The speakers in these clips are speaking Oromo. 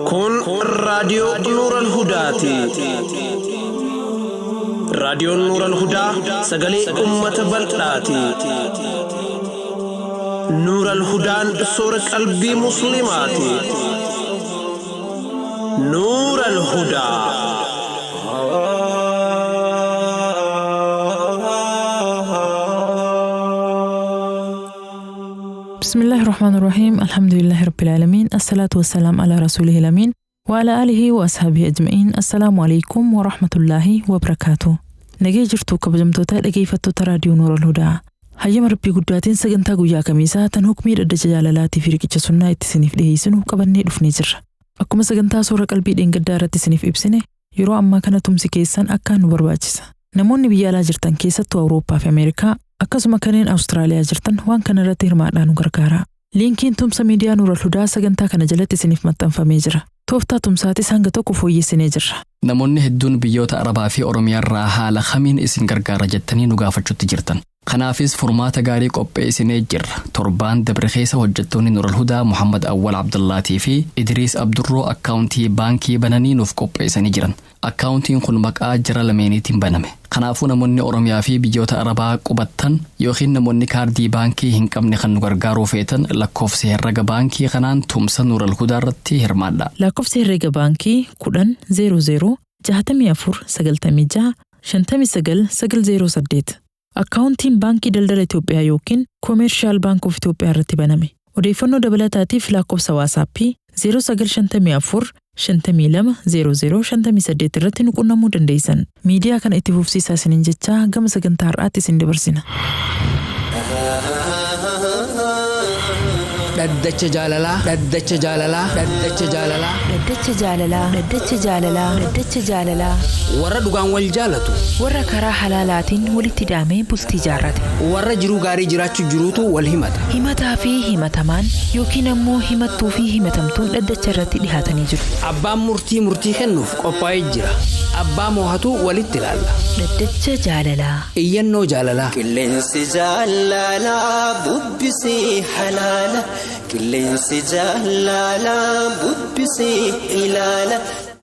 Kun raadiyoo Nuural Hudaati. Raadiyoon Nuural Hudaa sagalee uummata bal'aati. Nuural Hudaan soora qalbii Musliimaati. Nuural Hudaa. بسم الله الرحمن الرحيم، الحمد لله رب العالمين، الصلاة والسلام على رسوله الأمين وعلى آله وأصحابه أجمعين. السلام عليكم ورحمة الله وبركاته. Nagee jirtu kabajamtoota dhageeffattoota raadiyoo Nuural Hudaa. Hayyama Rabbii guddaatiin sagantaa guyyaa kamiisaa tan hukmii dhaddacha jaalalaatii fi riqicha sunnaa itti isiniif dhiyeessinu qabannee dhufnee jirra. Akkuma sagantaa soora qalbii dheengaddaa irratti isiniif ibsine, yeroo ammaa kana tumsi keessan akkaan nu barbaachisa. Namoonni biyya alaa jirtan, keessattuu Awurooppaa fi Ameerikaa, akkasuma kanneen Awustiraaliyaa jirtan, waan kana irratti hirmaadhaa nu gargaara. Liinkiin tumsa miidiyaa Nuural Hudaa sagantaa kana jalatti isiniif maxxanfamee jira. Tooftaa tumsaatis hanga tokko fooyyessinee jirra. Namoonni hedduun biyyoota Arabaa fi Oromiyaarraa haala kamiin isin gargaara jettanii nu gaafachuutti jirtan. Kanaafis furmaata gaarii qopheessinee jirra. Torbaan dabre keessa hojjettoonni Nuural Hudaa Muhammad Awwal Abdullaatii fi Idriis Abdurroo akkaawuntii baankii bananii nuuf qopheessanii jiran. Akkaawuntiin kun maqaa jara lameeniitiin baname. Kanaafuu namoonni Oromiyaa fi biyyoota Arabaa qubattan yookiin namoonni kaardii baankii hin qabne kan nu gargaaruu feetan, lakkoofsa herrega baankii kanaan tumsa Nuural Hudaa irratti hirmaadha. Lakkoofsa herrega baankii 10 00 64 96 59 908. Akkaawuntiin Baankii Daldala Itoophiyaa yookiin Commercial Bank of Itoophiyaa irratti baname. Odeeffannoo dabalataatiif lakkoofsa Waasaappii 0954 52 00 58 irratti nu qunnamuu dandeessan. Miidiyaa kana itti fufsiisaa isiniin jechaa, gama sagantaa har'aatti isin dabarsina. Dhaddacha jaalalaa, dhaddacha jaalalaa, dhaddacha jaalalaa. Dhaddacha jaalalaa, dhaddacha jaalalaa, dhaddacha jaalalaa. Warra dhugaan wal jaalatu. Warra karaa halaalaatiin walitti hidhamee bultii jaarrate. Warra jiruu gaarii jiraachuu jiruutu wal himata. Himataa fi himatamaan yookiin ammoo himattuu fi himatamtuun dhaddacha irratti dhihaatanii jiru. Abbaan murtii murtii kennuuf qophaa'ee jira. Abbaa moohatu walitti ilaalla. Dhaddacha jaalalaa. Iyyannoo jaalalaa. Qilleensi jaalalaa bubbisee halaala. Qilleensi jaalalaa bubbisee ilaala.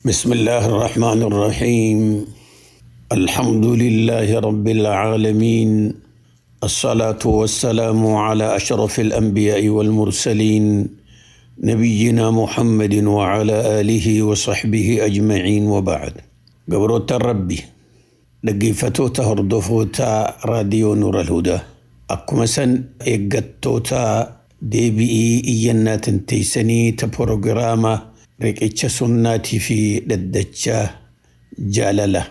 بسم الله الرحمن الرحيم، الحمد لله رب العالمين، الصلاة والسلام على أشرف الأنبياء والمرسلين، نبينا محمد وعلى آله وصحبه أجمعين، وبعد. Gabroota Rabbii dhaggeeffattoota, hordoftoota raadiyoo Nuur al-Hudaa, akkuma san eeggattoota deebi'ii iyyannaatiin teessanii ta proogiraama riqicha sunnaatii fi dhaddacha jaalala.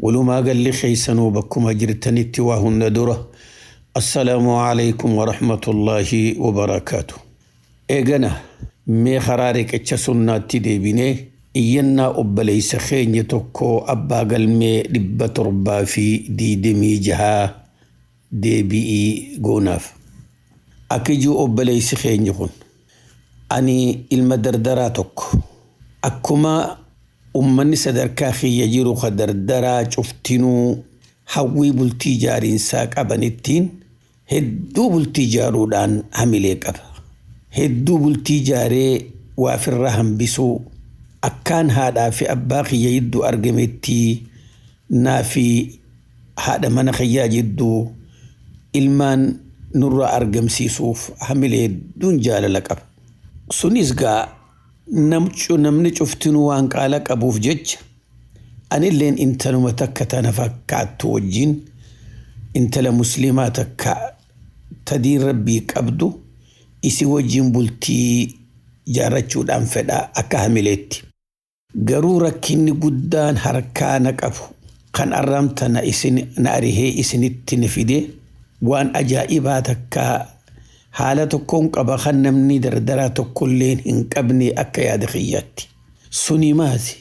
Walumaa galli keessanuu bakkuma jirtanitti waa hunda dura assalaamu alaykum wa rahmatullaahi wa barakaatu. Eegana mee karaa riqicha sunnaatti deebinee iyyannaa obboleessa keenya tokko abbaa galmee 726 deebi'ii goonaaf. Akijuu obboleessi keenya kun, ani ilma dardaraa tokko, akkuma ummanni sadarkaa kiyya jiru ka dardaraa cuftinuu hawwii bultii jaariinsaa qabanittiin hedduu bultii jaaruudhaan hamilee qaba. Hedduu bultii jaaree waafirra hambisuu akkaan haadhaa fi abbaa kiyya jidduu argametti naa fi haadha mana kiyyaa jidduu ilmaan nurraa argamsiisuuf hamilee hedduun jaalala qaba. Sunis gaa namni cuftinuu waan qaala qabuuf jecha anilleen intaluma takka tana fakkaattu wajjin, intala musliimaa takka tadiin rabbii qabdu, isi wajjin bultii jaarrachuudhaan fedha akka hamileetti. Garuu rakkinni guddaan harkaa na qabu kan arramta na isin na arihee isinitti na fide, waan ajaa'ibaa takka haala tokkoon qaba kan namni dardaraa tokkolleen hin qabne akka yaada kiyyaatti. Suni maati?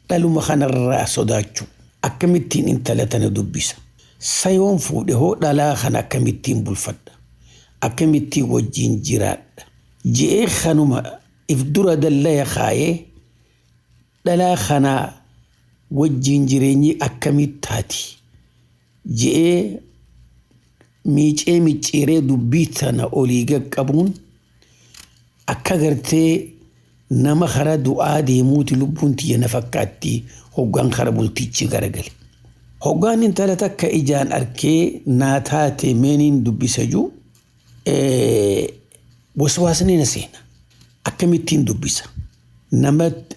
Dhaluma kanarraa sodaachuu. Akkamittiin intala tana dubbisa? Sayoon fuudhe hoo dhalaa kana akkamittiin bulfadha? Akkamittiin wajjin jiraadha? Je'ee kanuma if dura dallaya kaayee, dhalaa kanaa wajjin jireenyi akkamitti taati? Je'ee. miicee micciiree dubbii tana olii qaqqabuun akka gartee nama kara du'aa deemuuti lubbuun tiyya na fakkaatti hoggaan kara bultichi garagale. Hoggaan intala takka ijaan arkee naa taate meeniin dubbisa jiru waswaasni na seena. Akkamittiin dubbisa?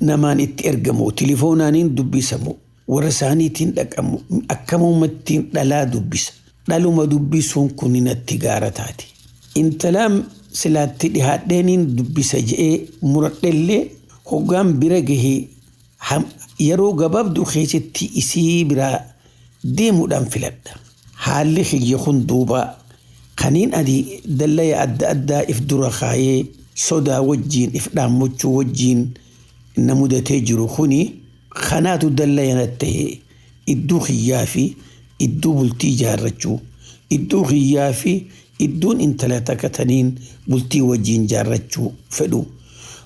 Namaan itti ergamu, tilifoonaaniin dubbisamu, warra isaaniitiin dhaqamu, akkamumattiin dhalaa dubbisa. Dhaluma dubbisuun kun natti gaara taate. Intalaan silaatti dhihaadheeniin dubbisa je'ee muradhellee hoggaan bira gahee yeroo gabaabduu keessatti isii biraa deemuudhaan filadha. Haalli kiyya kun duuba kaniin adii dallaya adda addaa if dura kaayee sodaa wajjiin if dhaammachuu wajjiin na mudatee jiru kuni kanaatu dallaya na ta'e iddoo kiyyaa fi iddoo bultii ijaarrachuu iddoo kiyyaa fi iddoon intala takka taniin bultii wajjiin ijaarrachuu fedhu.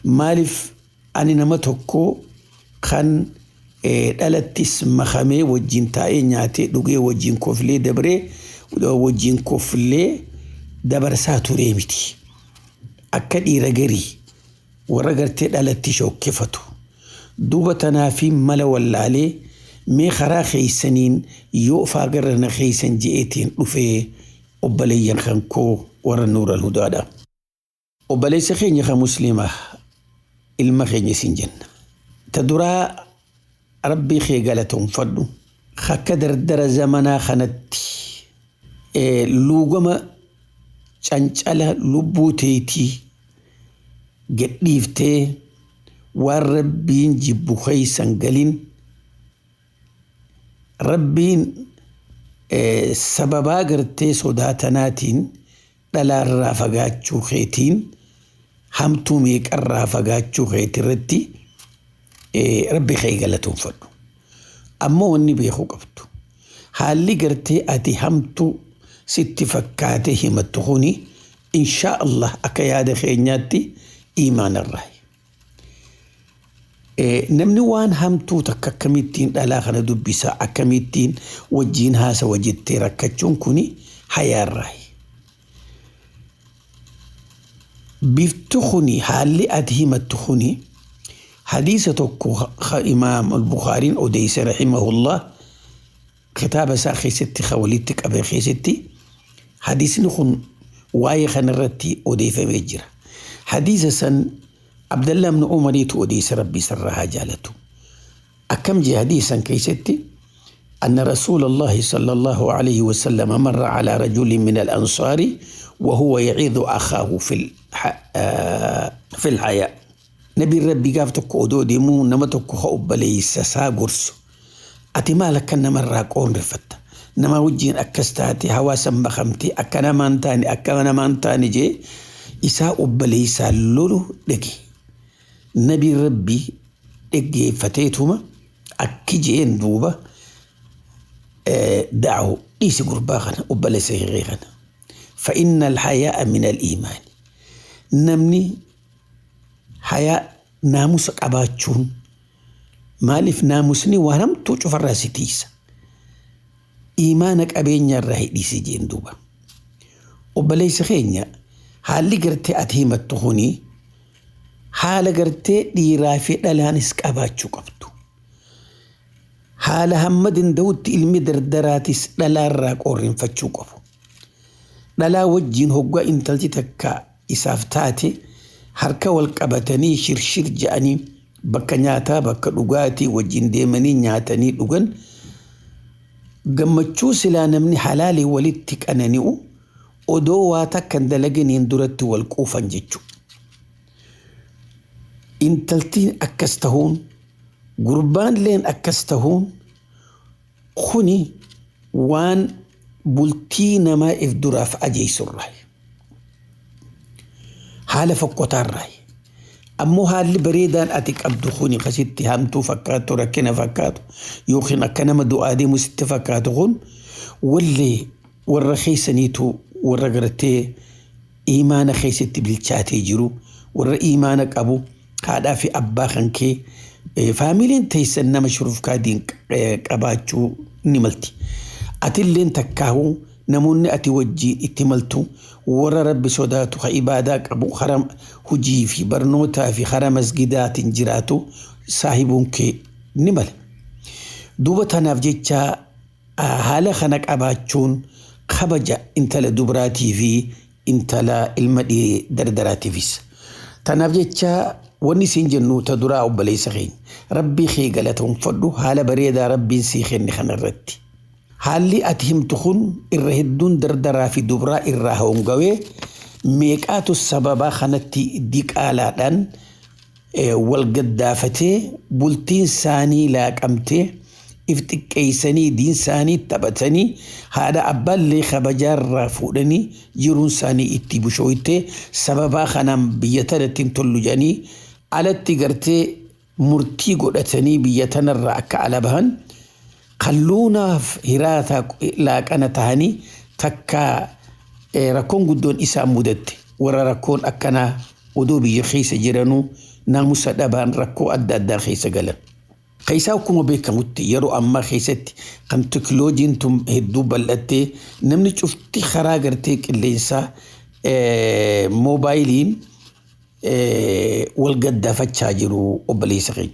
Maaliif ani nama tokko kan dhalattis makamee wajjin taa'ee nyaatee dhugee wajjin koflee dabree wajjin koflee dabarsaa turee miti. Akka dhiira garii warra gartee dhalatti shokkifatu. Duuba tanaa fi mala wallaalee mee karaa keeysaniin yoo ofaa gara na keeysan je'eetiin dhufee obboleeyyan kan koo warra Nuural Hudaadha. Obboleessa keenya kan musliimaa ilma keenya isin jenna. Ta duraa rabbii kee galatoonfadhu. Akka dardara zamanaa kanatti luugama cancala lubbuu teetii gadhiiftee waan rabbiin jibbu keeysan galin rabbiin sababaa gartee sodaatanaatiin dhalaarraa fagaachuu keetiin hamtuu meeqarraa fagaachuu keetirratti rabbi kee galatoonfadhu. Ammoo wanni beekuu qabdu. Haalli gartee ati hamtuu sitti fakkaatee himattu kuni inshaa Allah akka yaada keenyaatti iimaanarraa. Namni waan hamtuu takka akkamittiin dhalaa kana dubbisa akkamittiin wajjiin haasawa jettee rakkachuun kuni hayaarraa. Bifti kuni haalli ati himattu kuni hadiisa tokko imaam al-Bukhaariin odeesse rahimahullah kitaaba isaa keessatti walitti qabe keessatti hadiisni kun waa'ee kanarratti odeeffamee jira. Hadiisa san Abdallah ibn Umariitu odeesse rabbi isarraa haa jaalatu. Akkam jee hadiisan keessatti أن رسول الله صلى الله عليه وسلم مر على رجل من الأنصار وهو يعظ أخاه في الحياء. نبي ربي قاف تكو أدو ديمو نما تكو خؤب ليس ساقرس. أتي مالك كان مرة قون رفت. نما وجين أكستاتي هواسا بخمتي أكنا مانتاني أكنا مانتاني جي إساء أبليس لولو دكي. نبي ربي دكي فتيتهما أكجين دوبا دعه إيسي قرباغنا أبليس غيغنا فإن الحياء من الإيمان. نمني حياء ناموس قباتشون مالف ناموسني ورم توشوف الراسي تيسا إيمانك أبين الرهي ديسي جين دوبا وبليس خينيا حالي قرتي أتهيمة تخوني حالة قرتي دي رافي دلانس قباتشو قبتو haala hamma danda'utti ilmi dardaraatis dhalaarraa qorrinfachuu qabu. Dhalaa wajjin hoggaa intalti takka isaaf taate harka wal qabatanii shirshir je'anii bakka nyaataa bakka dhugaatii wajjin deemanii nyaatanii dhugan gammachuu silaa namni halaalii walitti qanani'u odoo waa takka hin dalaganiin duratti wal quufan jechuudha. Intaltiin akkas tahuun gurbaan leen akkas tahuun kuni waan bultii namaa if duraaf ajeessurraa. Haala fokkotaarraa. Ammoo haalli bareedaan ati qabdu kuni kasitti hamtuu fakkaatu rakkina fakkaatu yookiin akka nama du'aa deemu sitti fakkaatu kun wallee warra keessaniitu warra gartee imaana keessatti bilchaatee jiru warra imaana qabu haadhaa fi abbaa kan kee faamiliin teessan nama shurufkaadiin qabaachuu ni malti. Atilleen takkaahuu Namoonni ati wajjiin itti maltu warra rabbi sodaatu, ha ibaadaa qabu, hara hujii fi barnootaa fi hara masgidaatiin jiraatu saahibuun kee ni mala. Duuba tanaaf jecha haala kana qabaachuun kabaja intala dubraatii fi intala ilma dardaraatiifis. Tanaaf jecha wanni isin jennu ta duraa, obboleessa keenya, rabbii kee galatoonfadhu haala bareedaa rabbiin sii kenne kanarratti. Haalli ati himtu kun irra hedduun dardaraa fi dubraa irraa hongawee meeqaatu sababaa kanatti diqaalaadhaan wal gaddaafatee, bultiin isaanii laaqamtee, if xiqqeessanii, diin isaanii taphatanii, haadha abbaallee kabajaarraa fuudhanii, jiruun isaanii itti bushooytee, sababaa kanaan biyya tanatti hin tollu jedhanii alatti gartee murtii godhatanii biyya tanarraa akka ala bahan kalluunaaf hiraata laaqana tahanii takka rakkoon guddoon isaan mudatte. Warra rakkoon akkanaa odoo biyya keessa jiranuu naamusa dhabaan rakkoo adda addaa keessa galan. Keessaa akkuma beekamutti yeroo ammaa keessatti kan teekiloojiin tun hedduu bal'attee, namni cufti karaa gartee qilleensaa moobaayiliin wal gaddaafachaa jiru, obboleessa keenya.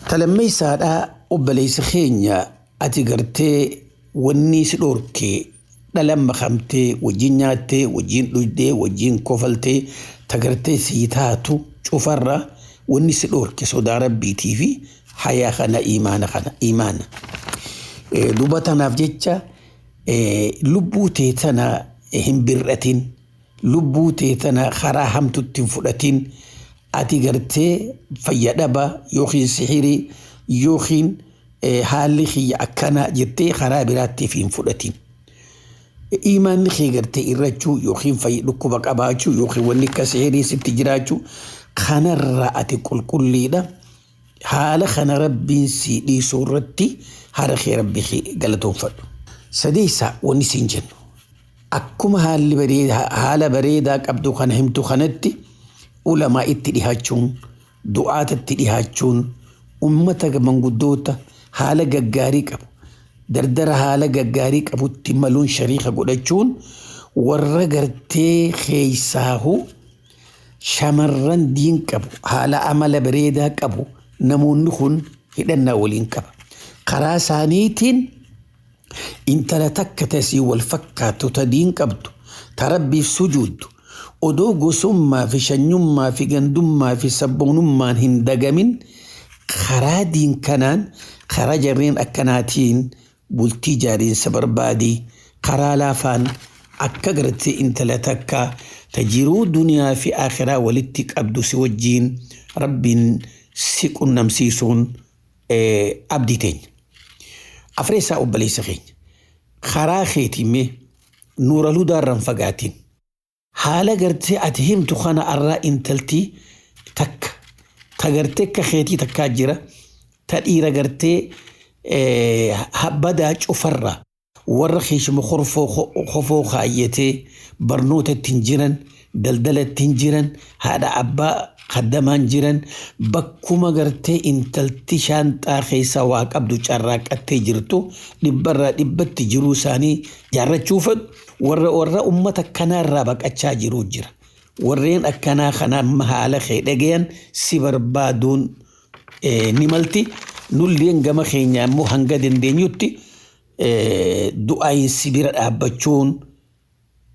Talammeessaadhaa, obboleessa keenya, ati gartee wanni si dhorkee dhala makamtee wajjin nyaattee, wajjin dhugdee, wajjin kofaltee tagartee sii taatu cufarra wanni si dhorke sodaa rabbiitii fi hayaa kana, imaana kana, imaana. Duuba tanaaf jecha lubbuu tee tana hin bir'atin, lubbuu tee tana karaa hamtutti hin fudhatin. Ati gartee fayyadhaba yookiin sihirii yookiin haalli kiyya akkana jettee karaa biraattiif hin fudhatin. Imaanni kee gartee irrachuu yookiin dhukkuba qabaachuu yookiin wanni akka sihirii sitti jiraachuu kanarraa ati qulqulliidha. Haala kana rabbiin si dhiisuu irratti haala kee rabbii kee galatoonfadhu. Sadeessaa, wanni siin jennu akkuma haalli haala bareedaa qabdu kana himtu kanatti ulamaa itti dhihaachuun, du'aatatti dhihaachuun, ummata manguddoota haala gaggaarii qabu, dardara haala gaggaarii qabutti maluun, shariika godhachuun, warra gartee keeysaahu shamarran diin qabu, haala amala bareedaa qabu, namoonni kun hidhannaa waliin qaba. Karaa isaaniitiin intala takka tasii wal fakkaattu, ta diin qabdu, ta rabbiif sujuuddu, odoo gosummaa fi shanyummaa fi gandummaa fi sabboonummaan hin dagamin, karaa diin kanaan, karaa jarreen akkanaatiin bultii jaariinsa barbaadii, karaa laafaan akka gartee intala takka ta jiruu duniyaa fi akhiraa walitti qabdu si wajjiin rabbiin si qunnamsiisuun abdii teenya. Afreessaa, obboleessa keenya, karaa keetimee nuura ludaarraan fagaatiin haala gartee ati himtu kana arraa intaltii takka ta gartee akka keetii takkaa jira, ta dhiira gartee badaa cufarraa warra keeshuma kofoo kaayyatee, barnoota ittiin jiran, daldala ittiin jiran, haadha abbaa kaddamaan jiran, bakkuma gartee intalti shaanxaa keessa waa qabdu carraaqqattee jirtu dhibbarraa dhibbatti jiruu isaanii jaarrachuu fedhu, warra ummata kanaarraa baqachaa jiru jira. Warreen akkanaa kana amma haala kee dhagayan si barbaaduun ni malti. Nulleen gama keenya immoo hanga dandeenyutti du'aayin si bira dhaabbachuun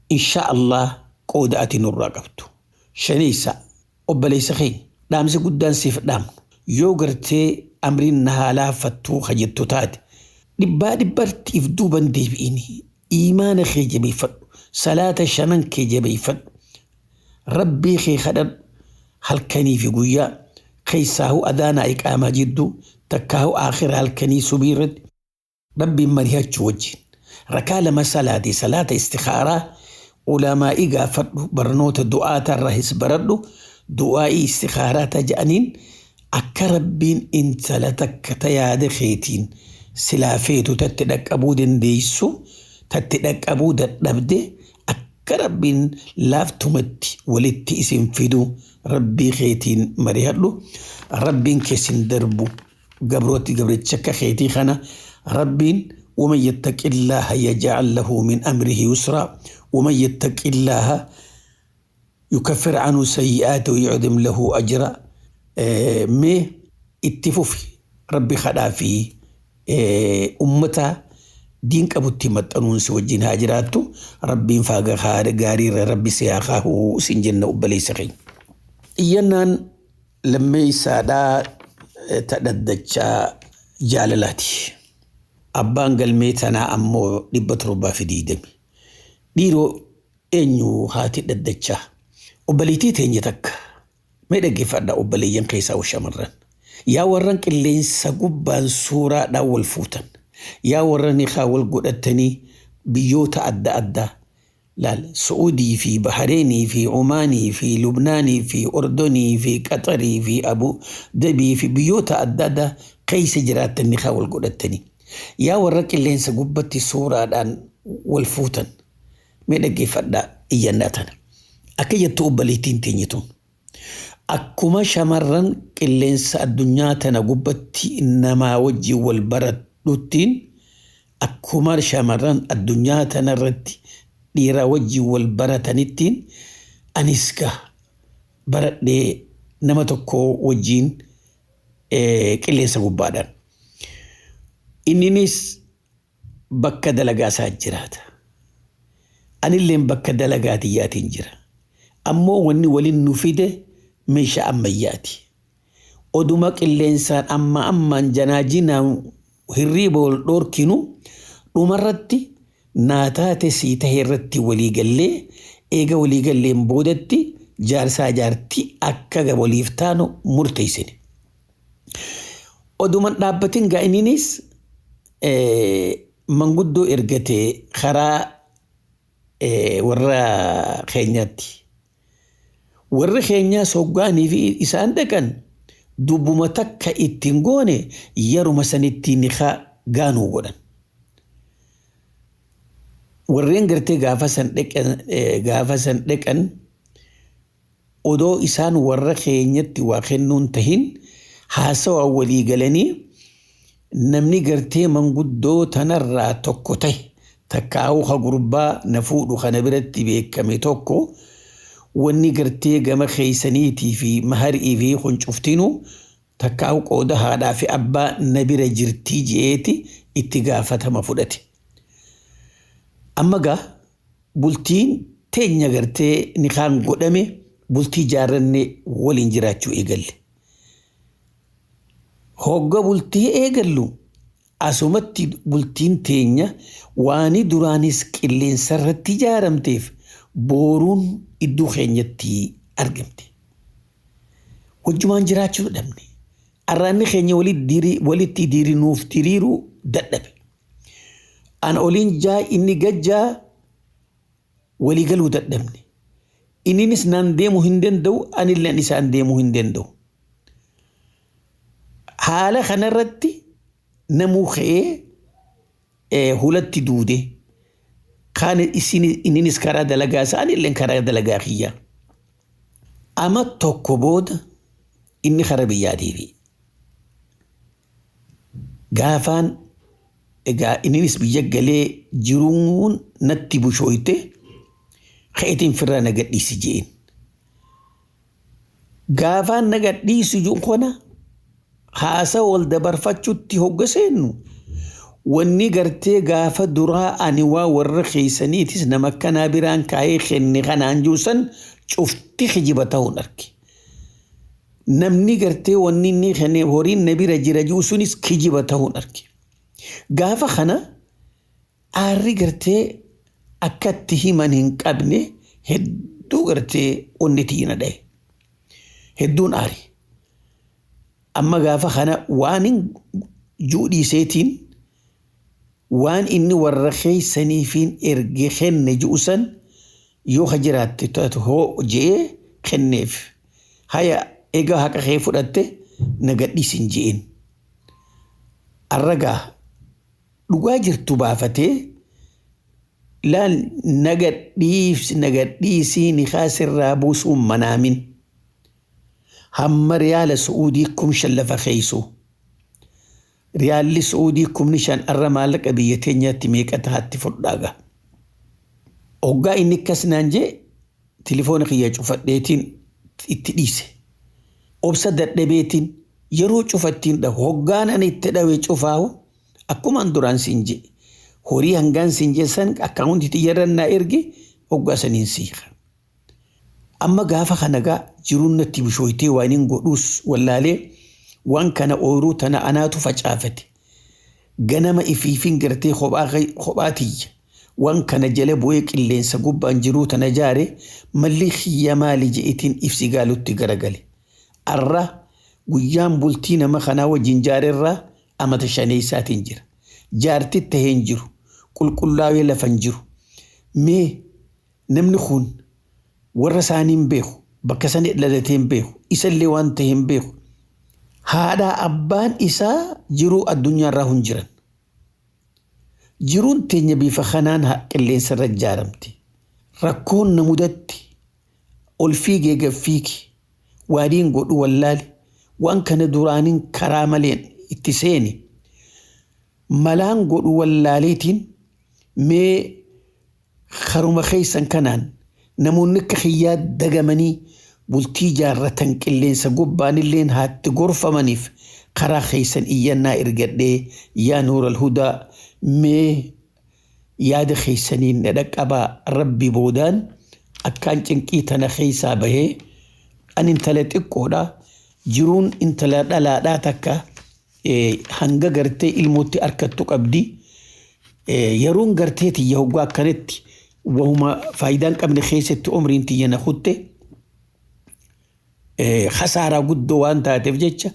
insha Allah qooda ati nurraa qabdu. Shaniisa, obboleessa keenya, dhaamsi guddaan siif dhaamnu, yoo gartee amriin na haalaa fattuu hajjettu taate, dhibbaa dhibbatti if duuban deebi'ini, imaana kee jabeeffadhu, salaata shanan kee jabeeffadhu, rabbii kee kadhadhu halkanii fi guyyaa, keessaahu adaanaa iqaamaa jidduu takkaahu aakhira halkanii subii irratti rabbiin mari'achuu wajjin rakaa lama salaati, salaata istikhaaraa ulamaa'ii gaafadhu, barnoota du'aatarra his baradhu, du'aa'ii istikhaaraa taja'aniin akka rabbiin intala takka ta yaada keetiin silaa feetu tatti dhaqqabuu dandeessu, tatti dhaqqabuu dadhabde, akka rabbiin laaftumatti walitti isin fidu rabbii keetiin mari'adhu. Rabbiin keessin darbu gabrooti gabricha akka keetii kana rabbiin. ومن يتق الله يجعل له من أمره يسرا ومن يتق الله يكفر عنه سيئاته ويعظم له أجرا. مي اتفوفي ربي خدا في أمتا دين كبتي متنون سوجين هاجراتو ربي فاق خار غاري ربي سياخاه سنجن أبلي سخي إيانان لما يسادا تددجا جاللاتي abbaan galmee tanaa ammoo 720. Dhiiroo eenyu haati dhaddachaa? Obboleettii teenya takka. Mee dhaggeeffadhaa obboleeyyan keessaa shamarran. Yaa warran qilleensa gubbaan suuraadhaan wal fuutan. Yaa warran hiikaa wal godhatanii biyyoota adda addaa. Laal Su'uudii fi Bahareenii fi Umaanii fi Lubnaanii fi Ordonii fi Qaxarii fi Abu Dabii fi biyyoota adda addaa keessa jiraatan hiikaa wal godhatanii. Yaa warra qilleensa gubbatti suuraadhaan wal fuutan mee dhaggeeffadhaa iyyannaa tana. Akka jettu obboleettiin teenye tun. Akkuma shamarran qilleensa addunyaa tana gubbatti namaa wajjin wal baradhuttiin akkuma shamarran addunyaa tana irratti dhiira wajjin wal baratanittiin anis gaha baradhee nama tokko wajjin qilleensa gubbaadhaan. Inninis bakka dalagaa isaa jiraata. Anilleen bakka dalagaa tiyyaatiin jira. Ammoo wanni waliin nu fide meeshaa ammayyaati. Oduma qilleensaan amma ammaan janaajinaan hirriiba wal dhoorkinu dhumarratti naa taate sii tahe irratti walii gallee eega walii galleen boodatti jaarsaa jaartii akka waliif taanu murteessine. Oduman dhaabbatin gaa inninis manguddoo ergatee karaa warra keenyaatti. Warri keenyaa soggaanii fi isaan dhaqan dubbuma takka ittiin goone yeruma sanitti nikaa gaanuu godhan. Warreen gartee gaafa san dhaqan odoo isaan warra keenyatti waa kennuun tahin haasawaa walii galanii namni gartee manguddoo tanarraa tokko tahe takkaa'uu ha gurbaa na fuudhu kana biratti beekame tokko wanni gartee gama keeysaniitii fi maharii fi huncuftinuu takkaa'u qooda haadhaa fi abbaa na bira jirtii je'eeti itti gaafatama fudhate. Amma gaa bultiin teenya gartee nikaan godhame bultii jaarranne waliin jiraachuu eegalle. Hogga bultii eegallu asumatti bultiin teenya waani duraanis qilleensa irratti ijaaramteef booruun iddoo keenyatti argamte. Wajjumaan jiraachuu dhabne. Arraanni keenya walitti diriiruuf diriiruu dadhabe. An oliin jaa inni gajjaa walii galuu dadhabne. Inninis naan deemuu hin danda'u anilleen isaan deemuu hin danda'u. Haala kanarratti namuu ka'ee hulatti duude. Kaan inninis karaa dalagaa isaa anilleen karaa dalagaa kiyyaa. Ama tokko booda inni karaa biyyaa deebi'e. Gaafaan egaa inninis biyya galee jiruun natti bushooyte ka'eetiin firraa na gadhiisi je'een. Gaafaan na gadhiisu jiru kana haasa wal dabarfachuutti hogga seennu wanni gartee gaafa duraa ani waa warra keeysaniitis nama akkanaa biraan kaayee kenne kanaan jiru san cufti kijiba ta'uun arge. Namni gartee wanni inni kenne horiin na bira jira jiru sunis kijiba ta'uun arge. Gaafa kana aarri gartee akkatti himan hin qabne hedduu gartee onni tiina dhaye. Hedduun aari. Amma gaafa kana waan hin juudhiiseetiin waan inni warra keeysaniifiin erge kenne ji'u san yoo ka jiraatte taatu hoo je'ee kenneef. Haya egaa haqa kee fudhatte na gadhiisin je'een. Arragaa dhugaa jirtu baafatee laal na gadhiisii nikaa sirraa buusuun manaamin. Hamma riyaala Su'uudii 5,000 lafa keeysu. Riyaalli Su'uudii 5000 arra maallaqa biyya teenyaatti meeqa tahaatti fudhaaga. Hoggaa inni akkas naan jee tilifoona kiyya cufadheetiin itti dhiise. Obsa dadhabeetiin yeroo cufattiin dhahu hoggaan ani itti dhawe cufaahu akkumaan duraan siin jee horii hangaan siin jee san akkaawuntii xiyyarran naa erge hoggaa saniin siiqa. Amma gaafa kana gaa jiruun natti bishooytee waan hin godhuus wallaalee waan kana ooyiruu tana anaatu facaafate. Ganama ifiifin gartee kophaa tiyya. Waan kana jala bu'ee qilleensa gubbaan jiruu tana jaare malli xiyya maali je'itiin ibsi gaalutti garagale. Arra guyyaan bultii nama kanaa wajjin jaareerraa amata shaneessaatiin jira. Jaarti tahee hin jiru. Qulqullaa'ee lafa hin jiru. Mee namni kun warra isaanii hin beeku. Bakka sani dhalatee hin beeku. Isallee waan ta'e hin beeku. Haadha abbaan isaa jiruu addunyaarraa hin jiran. Jiruun teenya bifa kanaan qilleensarra ijaaramte. Rakkoon na mudatti ol fiigee gad fiigi waadiin godhu wallaale waan kana duraaniin karaa maleen itti seene malaan godhu wallaaleetiin mee karuma keessan kanaan namoonni akka xiyyaa dagamanii bultii jaarratan qilleensa gubbaanilleen haatti gorfamaniif karaa keessan iyyannaa ergadhee yaa Nuural Hudaa mee yaada keessaniin na dhaqqabaa rabbi boodaan akkaan cinqii tana keessaa bahee an intala xiqqoodha jiruun intala dhalaadhaa takka hanga gartee ilmootti harkattu qabdi yeroon gartee tiyya hoggaa akkanatti wahuma faayidaa hin qabne keessatti umriin tiyya na kutte khasaaraa guddoo waan taateef jecha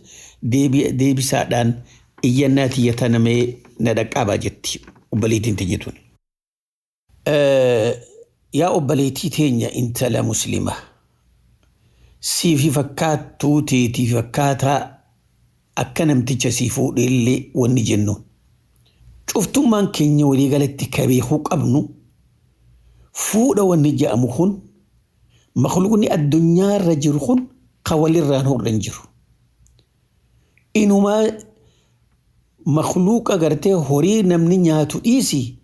deebisaadhaan iyyannaa tiyya tana mee na dhaqqabaa jetti obboleettiin tiyya tun. Yaa obboleettii teenya intala muslimaa siifi fakkaattuu teetii fakkaataa akka namticha sii fuudhe illee wanni jennuun. Cuftummaan keenya waliigalatti ka beekuu qabnu fuudha wanni je'amu kun makhluuqni addunyaarra jiru kun ka walirraan hodhan jiru. Inumaa makhluuqa gartee horii namni nyaatu dhiisi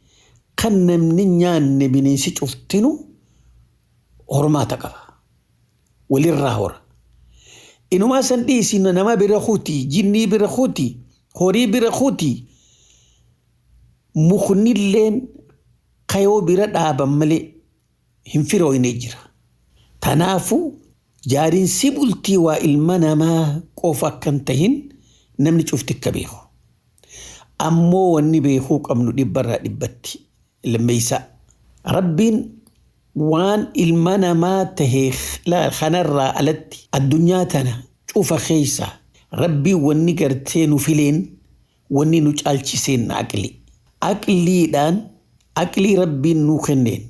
kan namni nyaanne bineensi cuftinu hormaata qaba. Walirraa hora. Inumaa san dhiisi nama bira kuti, jinnii bira kuti, horii bira kuti muknilleen kayoo bira dhaaban malee hin firooyne jira. Tanaafuu jaarinsi bultii waa ilma namaa qofa akka hin tahin namni cufti akka beeku. Ammoo wanni beekuu qabnu dhibbarraa dhibbatti lammeessaa. Rabbiin waan ilma namaa tahe kanarraa alatti addunyaa tana cufa keessa rabbiin wanni gartee nu fileen wanni nu caalchiseen aqli. Aqliidhaan aqlii rabbiin nuu kenneen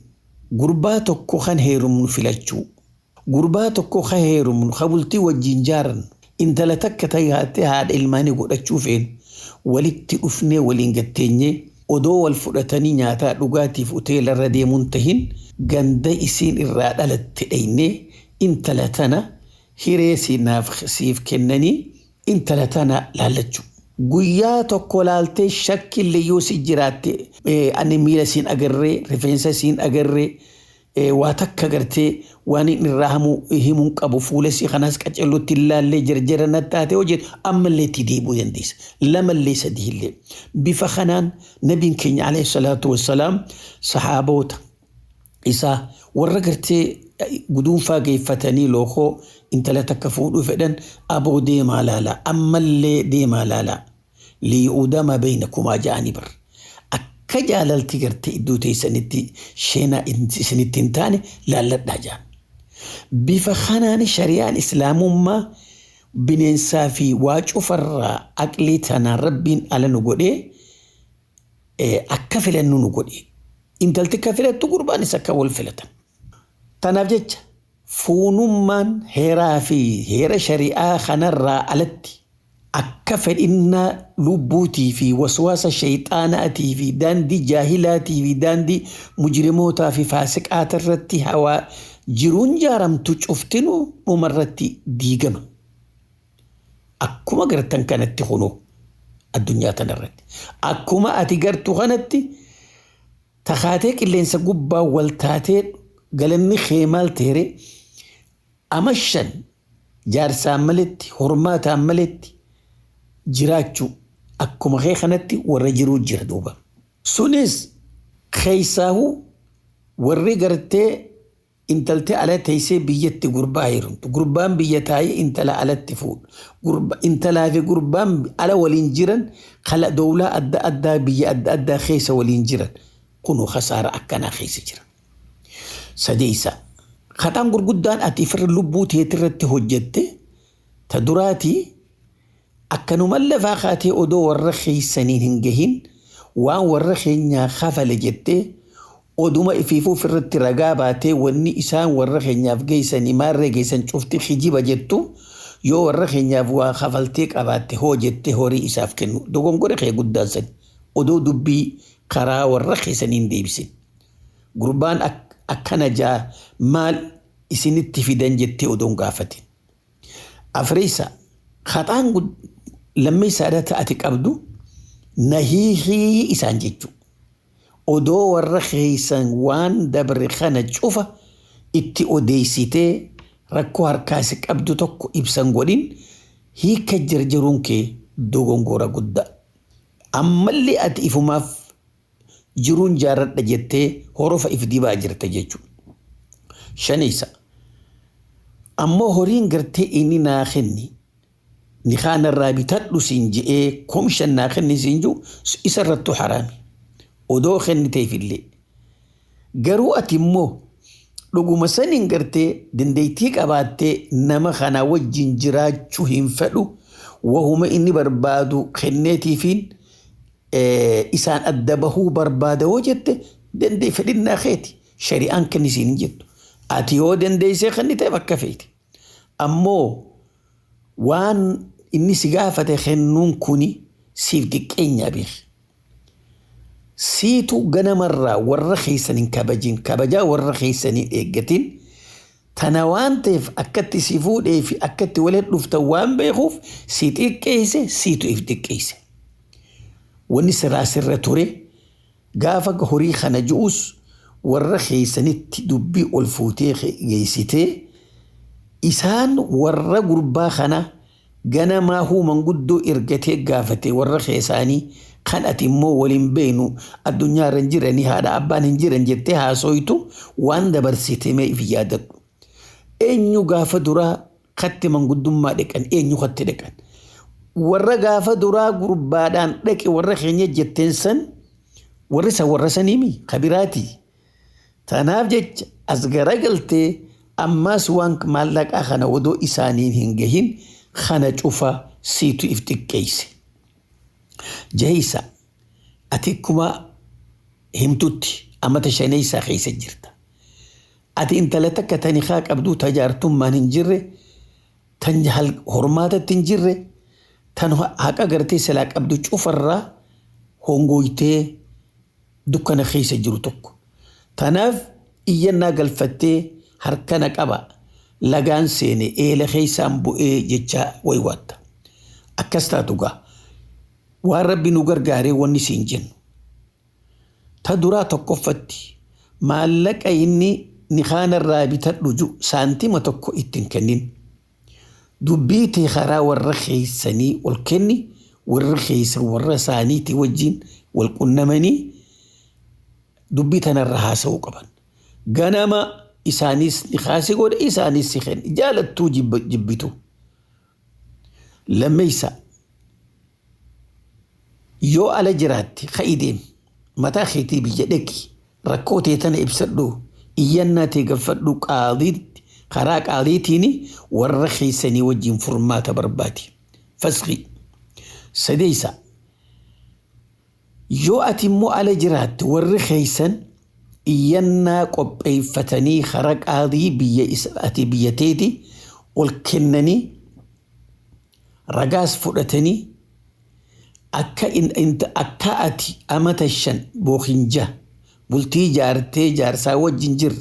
gurbaa tokko kan heerumnu filachuu gurbaa tokko kan heerumnu kan bultii wajjin jaarannu intala takka taate haadha ilmaanii godhachuu feenu walitti dhufnee waliin gatteenyee odoo wal fudhatanii nyaataa dhugaatiif hoteelarra deemuun tahin ganda isiin irraa dhalatte dhaynee intala tana hiree siif kennanii intala tana laallachuu. Guyyaa tokko laaltee shakkillee yoo si jiraatte ani miila siin agarree rifeensa siin agarree waa takka gartee waan inni irraa himuun qabu fuula sii kanas qacellutti ilaallee jarjara na taate hojjetu ammallee itti deebi'uu dandeessa. Lamallee sadii illee. Bifa kanaan nabiin keenya alayhi salaatu wassalaam sahaaboota isaa warra gartee guduunfaa geeffatanii lookoo intala takka fuudhuu fedhan aboo deemaa laalaa ammallee deemaa laalaa liyuudama baynakumaa ja'anii bar. Akka jaalalti gartee iddoo teessanitti sheenaa isinitti hin taane laalladhaa ja'an. Bifa kanaan shari'aan islaamummaa bineensaa fi waa cufarraa aqlii tanaan rabbiin ala nu godhee akka filannu nu godhe. Intalti akka filattu gurbaanis akka wal filatan. Tanaaf jecha fuunummaan heeraa fi heera shari'aa kanarraa alatti akka fedhinnaa lubbuutii fi waswaasa shayxaanaatii fi daandii jaahilaatii fi daandii mujrimootaa fi faasiqaata irratti hawaa jiruun jaaramtu cuftinuu dhumarratti diigama. Akkuma gartan kanatti kunoo Addunyaa tanarratti. Akkuma ati gartuu kanatti takaatee qilleensa gubbaa wal taatee galanni kee maal ta'e ama 5 jaarsaan maletti hormaataan maletti jiraachuu akkuma kee kanatti warra jiruu jira duuba. Sunis keessaahuu warri gartee intaltee ala teessee biyyatti gurbaa heerumtu. Gurbaan biyya taa'ee intala alatti fuudhu. Intalaa fi gurbaan ala waliin jiran kala dowlaa adda addaa biyya adda addaa keessa waliin jiran kunuu khasaara akkanaa keessa jira. Sadeessa kataan gurguddaan ati ifirra lubbuu teetirratti hojjette ta duraatii akkanuma lafaa kaatee odoo warra keessaniin hin gahin waan warra keenyaa kafale jettee oduma ifiifuu ofirratti ragaa baatee wanni isaan warra keenyaaf geessanii maarree geessan cufti kijiba jettu yoo warra keenyaaf waa kafaltee qabaatte hoo jettee horii isaaf kennu dogongora kee guddaan sani odoo dubbii karaa warra keessanii hin deebisin. Gurbaan akkana jaa maal isinitti fidan jettee odoon gaafatin. Afreessa kaxaan lammeessaadha ta'ati qabdu nahiihii isaan jechuudha. Odoo warra keessan waan dabre kana cufa itti odeessitee rakkoo harkaasi qabdu tokko ibsan godhin hiika jarjaruun kee dogongora guddaa. Ammallee ati ifumaaf jiruun jaarradha jettee horofa if dibaa jirta jechuudha. Shaneessa ammoo horiin gartee inni naa kenni ni kaanarraa bitadhu siin je'ee komishan naa kenni siin jiru isarrattu haraami. Odoo kenniteefillee. Garuu ati immoo dhuguma saniin gartee dandeettii qabaattee nama kana wajjin jiraachuu hin fedhu wahuma inni barbaadu kenneetiifiin isaan adda bahuu barbaada hoo jette dandee fedhinnaa keeti. Shari'aan kennisiin hin jettu. Ati yoo dandeessee kenniteef akka feeti. Ammoo waan inni si gaafate kennuun kuni siif xiqqeenyaa beeki. Siitu ganamarraa warra keessan hin kabajin kabajaa warra keessan hin eeggatin tana waan ta'eef akkatti si fuudhee fi akkatti walitti dhuftan waan beekuuf si xiqqeesse siitu if xiqqeesse. Wanni siraa sirra ture gaafa horii kana ji'us warra keessanitti dubbii ol fuutee geessitee isaan warra gurbaa kana ganamaa huuman guddoo ergatee gaafate warra keessaanii kan ati immoo waliin beenu addunyaarra hin jiranii haadha abbaan hin jiran jettee haasoytu waan dabarsite mee if yaadadhu. Eenyu gaafa duraa katti manguddummaa dhaqan eenyu katti dhaqan. Warra gaafa duraa gurbaadhaan dhaqe warra keenya jetteen san warri san warra saniimi kabiraati. Tanaaf jecha as garagaltee ammaas waan maallaqaa kana odoo isaaniin hin gahin kana cufa siitu if xiqqeesse. Jahisa ati akkuma himtutti amata shaneessaa keessa jirta. Ati intala takka tani haa qabdu tajaartummaan hin jirre tan hormaatatti hin jirre tan haqa gartee silaa qabdu cufarraa hongoytee dukkana keessa jiru tokko. Tanaaf iyyannaa galfattee harkana qaba lagaan seene eela keessaan bu'ee jecha waywaatta. Akkas taatu gaa. Waan rabbi nu gargaaree wanni siin jennu. Ta duraa tokkoffatti maallaqa inni nikaanarraa bitadhu jiru saantima tokko ittiin kennin. Dubbii tee karaa warra keessanii ol kenni warra keessan warra isaaniitii wajjin wal qunnamanii dubbii tanarra haasa'uu qaban. Ganama isaanis nikaasi godhe isaanis si kenni jaalattuu jibbitu. Lammeessa yoo ala jiraatte ka'i deemi mataa keetii biyya dhaqi rakkoo tee tana ibsadhu iyyannaa tee gaffadhu qaadiitti karaa qaadiitiin warra keessanii wajjin furmaata barbaadi. Fasqi sadeessa yoo ati immoo ala jiraatte warri keessan iyyannaa qopheeffatanii karaa qaadii biyya ati biyya teeti ol kennanii ragaas fudhatanii akka ati amata 5 yookiin 6 bultii jaartee jaarsaa wajjin jirre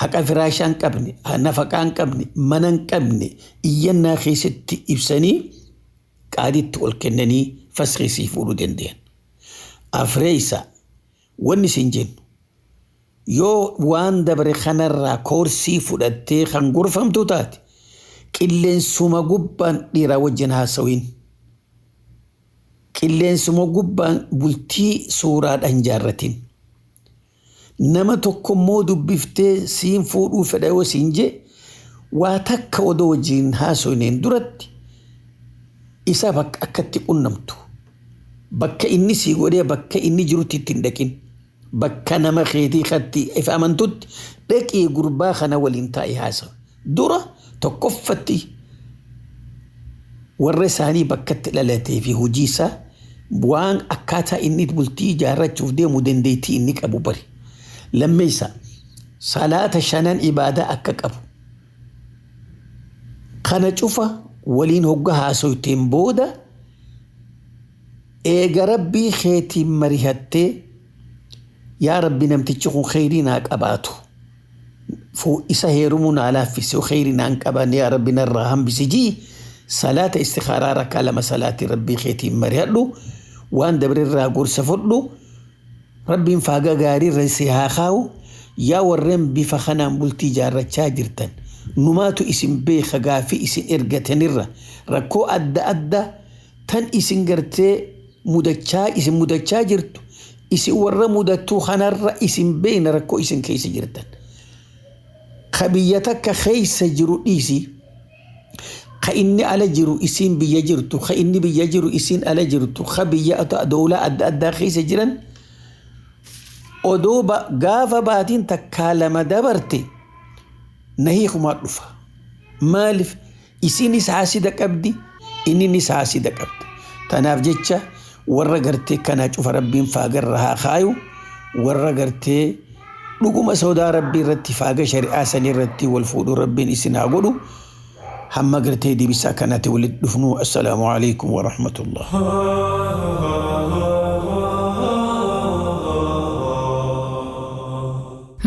haqa firaashaa hin qabne nafaqaa hin qabne mana hin qabne iyyannaa keessatti ibsanii qaadiitti ol kennanii Fasqii sii fuudhuu danda'an. Afreessa wanni isin jennu yoo waan dabre kanarraa koorsii fudhattee kan gorfamtu taate qilleensuma gubbaan dhiiraa wajjin haasawiin. Qilleensuma gubbaan bultii suuraadhaan jaarratin. Nama tokkommoo dubbiftee siin fuudhuu fedha yoo siin jee waa takka odoo wajjin haasofneen duratti isa bakka akkatti qunnamtu. Bakka inni sii godhee bakka inni jirutti itti hin dhaqin. Bakka nama keetii katti ifa amantutti dhaqii gurbaa kana waliin taa'ee haasawa. Dura tokkoffatti warra isaanii bakkatti dhalatee fi hojii isaa waan akkaataa inni bultii ijaarrachuuf deemu dandeettii inni qabu bari. Lammeessa salaata shanan ibaadaa akka qabu. Kana cufa waliin hogga haasoyteen booda eega rabbii keetiin marihattee yaa rabbi namtichi kun kheyrii naa qabaatu. Isa heerumuu naa laaffise kheyrii naan qaban yaa rabbi narraa hambisi jii salaata istikhaaraa rakkaa lama salaatii rabbii keetiin marihadhu waan dabreerraa gorsa fudhu rabbiin faaga gaarii irra si haa kaa'u yaa warreen bifa kanaan bultii ijaarrachaa jirtan numaatu isin beeka gaafii isin ergatanirra rakkoo adda addaa tan isin gartee mudachaa isin mudachaa jirtu isin warra mudattuu kanarra isin beekna rakkoo isin keessa jirtan. Ka biyya takka keessa jiru dhiisi. Ka inni ala jiru isin biyya jirtu. Ka inni biyya jiru isin ala jirtu. Ka biyya dowlaa adda addaa keessa jiran. Odoo gaafa baatiin takkaa lama dabarte na hiikumaa dhufa. Maaliif isinis haasida qabdi inninis haasida qabdi. Tanaaf jecha warra gartee kanaa cufa rabbiin faagarra haa kaayu warra gartee dhuguma sodaa rabbii irratti faaga shari'aa sanii irratti wal fuudhuu rabbiin isin haa godhu hamma gartee deebisaa kanaatti walitti dhufnu assalaamu alaikum wa rahmatullah.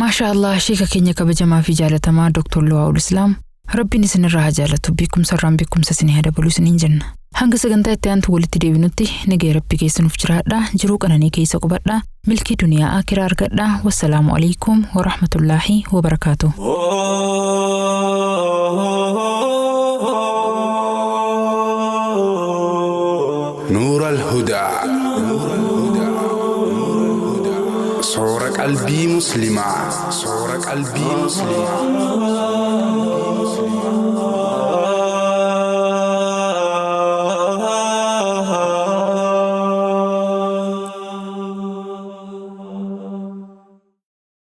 Maasha Allah sheeka keenya kabajamaa fi jaalatamaa Dr. Luwaa'ul Islaam rabbiin isinirraa haa jaalatu beekumsa irraan beekumsa isinii haa dabalu isiniin jenna. Hanga sagantaa itti aantu walitti deebinutti nagaya rabbii keessa nuuf jiraadha jiruu qananii keessa qubadha milkii duniyaa akiraa argadha wassalaamu alaikum wa rahmatullaahi wa barakaatu. نور الهدى صور قلبي مسلمة صور قلبي مسلمة.